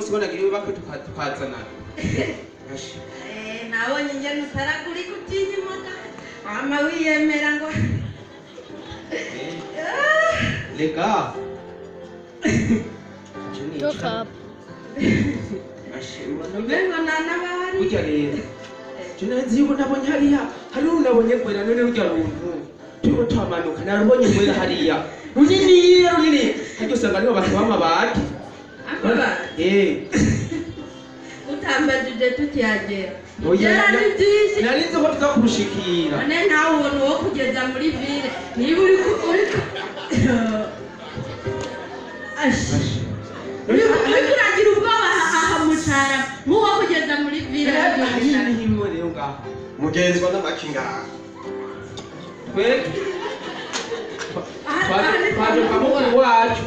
munsi bonagiriwe bakwe tukazanana. Eh, nabonye ingene utaragurika utinya imodoka wama wiyemera ngo Rega. Look up. Umengo nanabahari. Burya rero je nzi yuko nabonye hariya hari nabonye gwera none rurya runtu turiko twamanuka narubonye gwera hariya runini runini harya usanga ariho bantu b'amabati. Amabati? Eh. Utambajije tukihagera. Oya, Byari byinshi. Nari nzi ko tuza kurushikira. None nawe ubona uwo kugeza muri ville niba uri ku uri ku Ashi. Uriko uragira ubwoba aha mucara nk'uwo kugeza muri ville. Ahanini himwe rero ngaho. Mugenzwa n'amaki ngaha. Twe twaje kwa mukuru wacu.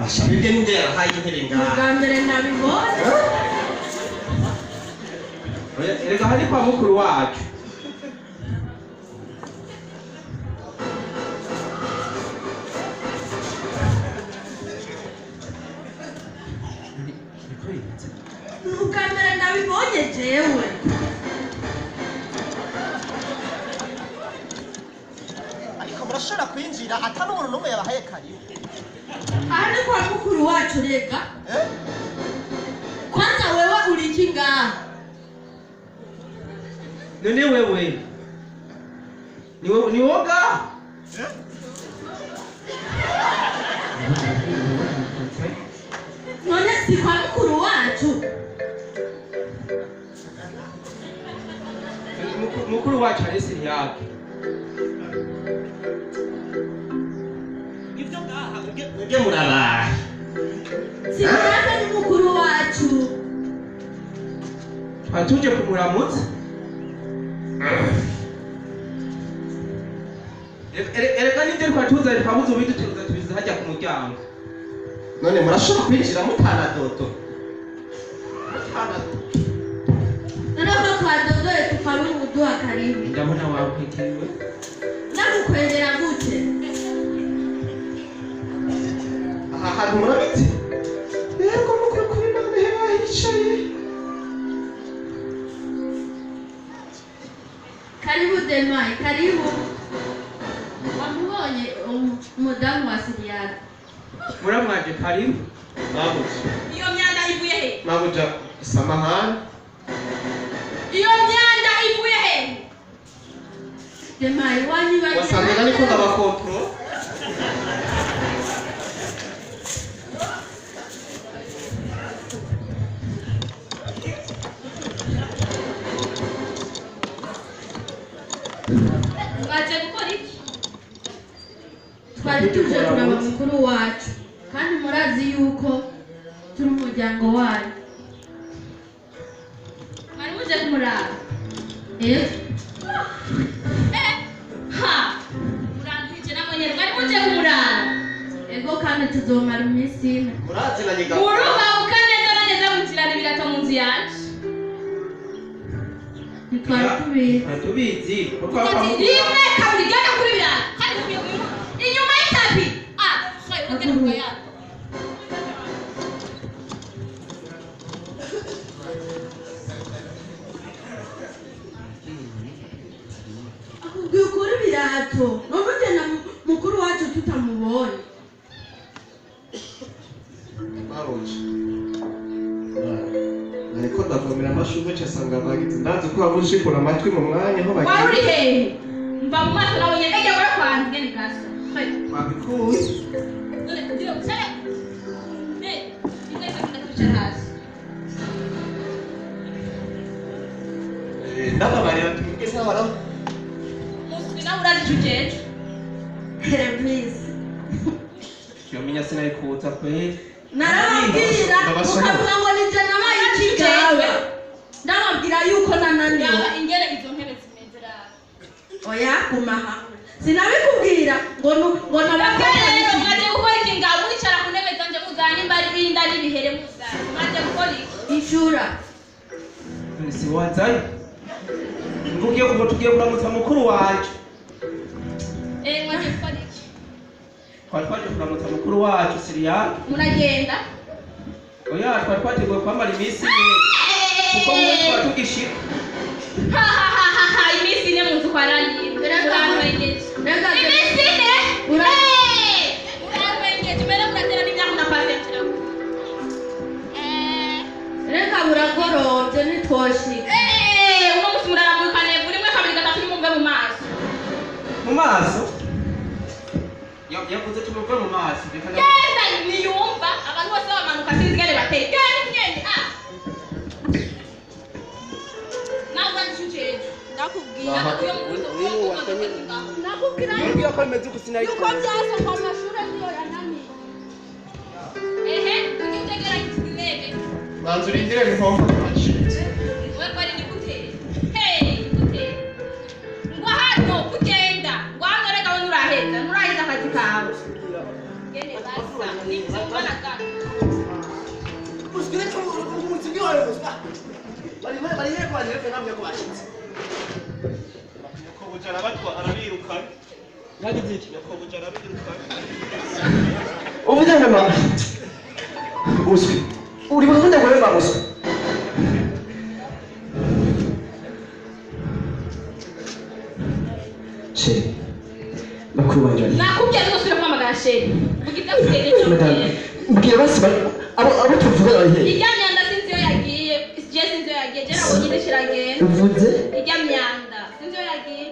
Asha bibwe ninde yarahaye intebe ngaha? Bwa mbere nabibonye. Erega hari kwa mukuru wacu. Ubwa mbere nabibonye jewe. Ariko murashobora kwinjira atari umuntu n'umwe yabahaye karibu. Aha ni kwa mukuru wacu rega. Kwanza wewe uri iki ngaha? None wewe ni woga? None si kwa mukuru wacu? Mukuru wacu ari siriyake. Ivyo ngaha Mwebwe murabaye. Siriyake ni mukuru wacu. Twari tuje kumuramutsa. Erega nibyo twari tuzanye twabuze ubiduteruza tubiza hajya ku muryango. None murashobora kwinjira mutanadodo. Mutanadodo. None ko twadodoye tukabura ubuduha karibu. Ndabona wakwitewe. Nagukwegera gute? Aha hantu murabitse? Yego mukuru kuri none bahicaye. Karibu Demai, karibu. Wamubonye umudamu wa Siriyake? Muramwaje karibu. Mabuja. Iyo myanda ivuye he? Mabuja samahani. Iyo myanda ivuye he? Demai wanyibagiwe. Wasanga nariko ndabakontro. Mwaje gukora iki? Twari tuje kuraba mukuru wacu kandi murazi yuko turi umuryango wanyu. Mwari muje kumuraba? Eh? Ha! Murantije namwe nyene mwari muje kumuraba. Ego kandi tuzomara iminsi ine. Murazinanye ga. Murubabuka neza na neza mwinjirana ibirato mu nzu yanje. Ntitwari tubizi. Twari tubizi. Kuko kwa mukuru Rimwe kabiri genda kuri birato. Kandi kumiye inyuma y'itapi. Ah, khoy ugenda kugaya. Akubwiye ukuri ibirato. None ugenda mukuru wacu tutamubonye. Mabuja. Nariko ndavomera amashurwe nsanga bagize ndazi ko waba ushikura amatwi mu mwanya aho bagiye. Wari uri hehe? Mva mu maso nawe nyene ejya gora kwanza ngene gasa. Khoy. Twabikuye. None kugira ucare. Ne, imwe kabiri kwicara hasi. Ndababarira tumugeze aho bara. Muswi nawe urazi ico ujejwe. Please. Yomenya sinari kuza kweli. Narababwira mukavuga ngo nije nabaye ikigawe. Ndababwira yuko nananiwe. Yaba ingene izo ntebe zimeze raba. Oya guma hamwe. Sinabikubwira ngo ngo Nababwira rero nababwira. mwaje gukora iki ngaho mwicara ku ntebe zanje muzana nimba ari ibinda n'ibihere muzana. Mwaje gukora iki? Ishura. None si wazayo? Mvugiye kuko tugiye kuramutsa mukuru wanje. Mwaje gukora iki? Twari twaje kuramutsa mukuru wacu Siriya. Muragenda? Oya, twari twateguye kwamara iminsi ine. Kuko mwe twari tugishika. Ha ha ha ha ha, iminsi ine mu nzu kwa Rayini. Urantwengeje. Iminsi ine? Urantwengeje, mbere muratera n'imyaka mudapase nshirako. Reka buragorovye ntitwoshika. Uno musi muraramukane buri mwe kabiri gatatu nimumve mu maso. Mu maso? Yavuze tumuve mu maso. Reka Genda niyumva abantu bose bamanuka sinzi ingene bateye. Genda ngende ah. Nawe urandishujeje. Ndakubwira. Ndakubwira Yambwira ko bimeze uku sinari yuko byasa kwa mashure niyo yananiye. Ehe, ujye utegera intebe. Banza urindire bihombo bacitse. Wewe kwari nikutere. Hey, nikutere. Ngwa hano kugenda. Ngwa hano reka we nuraheza. Nuraheza akazi kawe. Gene basa. Nibyumva na gato. Nyokobuja arabatwa arabirukana. Yagize iki? Nyokobuja arabirukana. Uvuze ngo ma muswi uri buvuze ngo ma muswi chéri bakuru banje bari Nakubwiye ariko usubire kumpamagara chéri. Vuga ibyo akugenda icyo madame ubwiye. mbwira basi abo tuvugana bari hehe Irya myanda sinzi iyo yagiye. Je sinzi iyo yagiye. Je nabonye iriko iragenda. Uvuze Irya myanda sinzi iyo yagiye.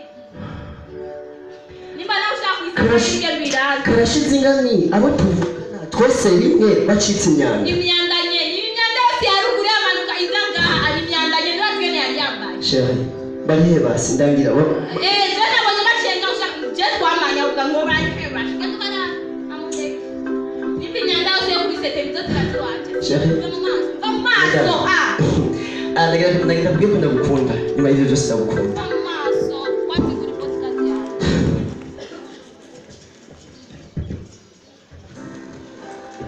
Nimba nawe ushaka kuyisanga Karashi- hirya rw'irangi. Karashize ingani abo tuvugana twese rimwe bacitse imyanda. Imyanda nye, imyanda yose ya ruguru yamanuka iza ngaha ari imyanda nye niba twene yari yambaye. Chéri bari hehe basi ndangira Je nabonye bacenga ushaka je twamanya uvuga ngo bareke bashika tubara amuteke. Nimba imyanda yose yo kuri sete bizo turaziwanje. Chéri. Va mu maso, va mu maso ah. Ah, ndagira kubwira ko ndagukunda nyuma y'ibyo byose ndagukunda. Va mu